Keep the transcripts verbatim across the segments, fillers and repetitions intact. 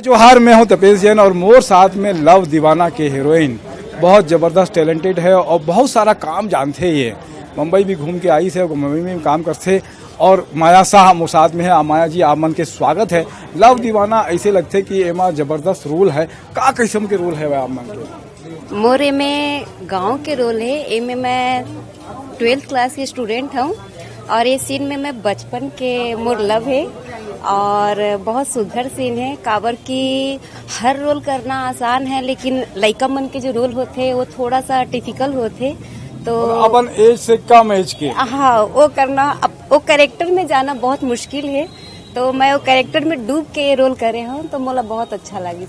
जोहार, मैं हूं तपेश जैन और मोर साथ में लव दीवाना के हीरोइन, बहुत जबरदस्त टैलेंटेड है और बहुत सारा काम जानथे ये। मुंबई भी घूम के आइस हे, मुंबई में काम करथे। और माया शाह मोर साथ में है। आ, माया जी, आप मन के स्वागत है। लव दीवाना ऐसे लगथे कि एमा जबरदस्त रोल है, का किस्म के रोल है आप मन के? मोर एमे गांव के रोल है। एमे मैं ट्वेल्थ क्लास के स्टूडेंट हूँ और ये सीन में मैं बचपन के मोर लव है और बहुत सुघर सीन है, काबर कि हर रोल करना आसान है, लेकिन लइका मन के जो रोल होथे वो थोड़ा सा डिफिकल्ट होथे। तो अपन एज से कम एज के। हाँ, वो करना, अप-, वो कैरेक्टर में जाना बहुत मुश्किल है। तो मैं वो कैरेक्टर में डूब के ये रोल करे हूँ, तो मोला बहुत अच्छा लगिस।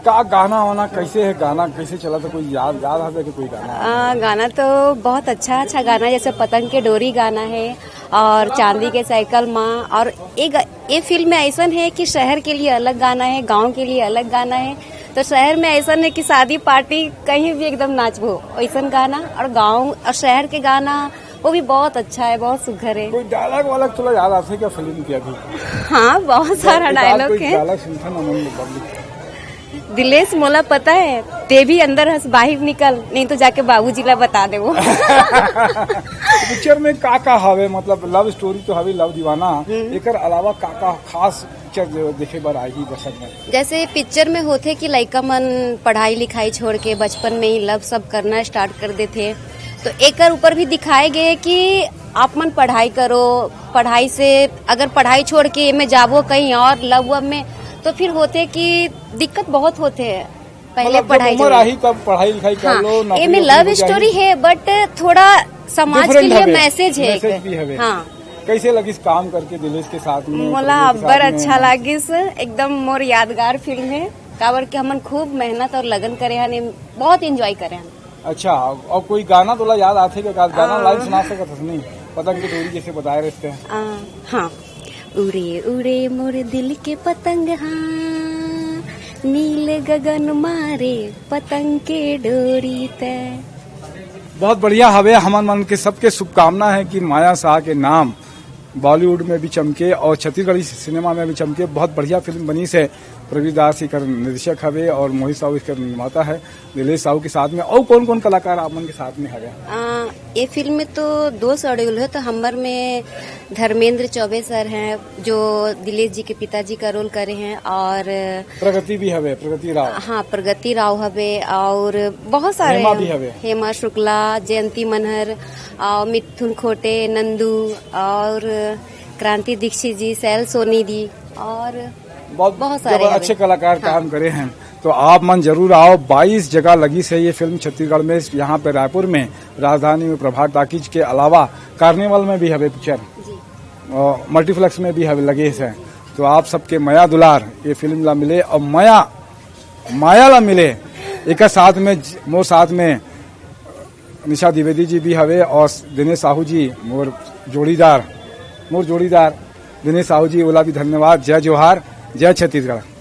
का गाना वाना कैसे है, गाना कैसे चला था, कोई याद, याद आ जाए कि कोई गाना? आ, गाना तो बहुत अच्छा अच्छा गाना है, जैसे पतंग के डोरी गाना है और चांदी के साइकिल माँ। और ये ग- ये फिल्म में ऐसा है कि शहर के लिए अलग गाना है, गांव के लिए अलग गाना है। तो शहर में ऐसा है कि शादी पार्टी कहीं भी एकदम नाचबो, वैसा गाना। और गांव और शहर के गाना वो भी बहुत अच्छा है, बहुत सुघर है। कोई डायलॉग वाला थोड़ा याद आथे क्या फिल्म के अभी? हाँ, बहुत सारा एक आध डायलॉग कोई है। डायलॉग सुनता ना मन में पब्लिक। दिलेश, मोला पता है, ते भी अंदर हस, बाहर निकल, नहीं तो जाके बाबूजी ला बता देबो। पिक्चर में का का हवे, मतलब लव स्टोरी तो हवे, लव दीवाना, हम्म। एकर अलावा का का खास पिक्चर जो देखे बर आही दर्शक मन? जैसे पिक्चर में होथे कि लइका मन पढ़ाई लिखाई छोड़ के बचपन में ही लव सब करना स्टार्ट कर देथे, तो एकर ऊपर भी दिखाए गए कि आप मन पढ़ाई करो, पढ़ाई से अगर पढ़ाई छोड़ के एमे जाबो कहीं और लव वव में, तो फिर होथे कि दिक्कत बहुत होथे। पहले मतलब, जब पढ़ाई उम्र जरूरी। आही, तब पढ़ाई लिखाई कर हाँ, लो, नौकरी एमे वोकरी लव हो जाही। स्टोरी है, but थोड़ा समाज के डिफरेंट लिए हवे, मैसेज है एक। मैसेज भी हवे। हाँ। कैसे लगिस काम करके दिलेश के साथ में, मोला प्रवीण के अब्बर साथ में? अच्छा लागिस, एकदम मोर यादगार फिल्म है, काबर कि हमन खूब मेहनत और लगन करे हन, बहुत एंजॉय करे हन। अच्छा, और कोई गाना तोला याद आथे क्या? गाना आ। लाइन सुना सकत हस नहीं? पतंग की डोरी जैसे बताए रहते हैं। आ, हाँ। उड़े उड़े मोर दिल के पतंग, हाँ, नील गगन मारे पतंग के डोरी तय। बहुत बढ़िया हवे, हमन मन के सबके शुभकामना है कि माया शाह के नाम बॉलीवुड में भी चमके और छत्तीसगढ़ी सिनेमा में भी चमके। बहुत बढ़िया फिल्म बनिस हे। प्रवीर दास एकर निर्देशक हवे और मोहित साहू एकर निर्माता है। दिलेश साहू के साथ में और कौन-कौन कलाकार आप मन के साथ में हवे? आ, ये फिल्म में तो दो शेड्यूल है, तो हमर में धर्मेंद्र चौबे सर हैं, जो दिलेश जी के पिताजी का रोल करे हैं, और प्रगति भी हवे, प्रगति राव। हाँ, प्रगति राव हवे, और बहुत सारे हेमा भी हवे। हेमा शुक्ला, जयंती मनहर, और मिथुन खोटे, नंदू, और क्रांति दीक्षित जी, सैल सोनी दी, और बहुत, बहुत सारे जबर-, हवे। अच्छे कलाकार हाँ। काम करे हैं, तो आप मन जरूर आओ। बाईस जगह लगिस हे ये फिल्म छत्तीसगढ़ में, यहाँ पे रायपुर में, राजधानी में प्रभात टाकीज के अलावा कार्निवल में भी हवे पिक्चर। जी। और मल्टीप्लेक्स में भी हवे लगिस हे। तो आप सबके मया दुलार ये फिल्म ला मिले और मया, माया ला मिले। एक साथ में ज-, मोर साथ में निशा द्विवेदी जी भी हवे और दिनेश साहू जी, मोर जोड़ीदार, मोर जोड़ीदार दिनेश साहू जी, ओला भी धन्यवाद। जय जोहार, जय छत्तीसगढ़।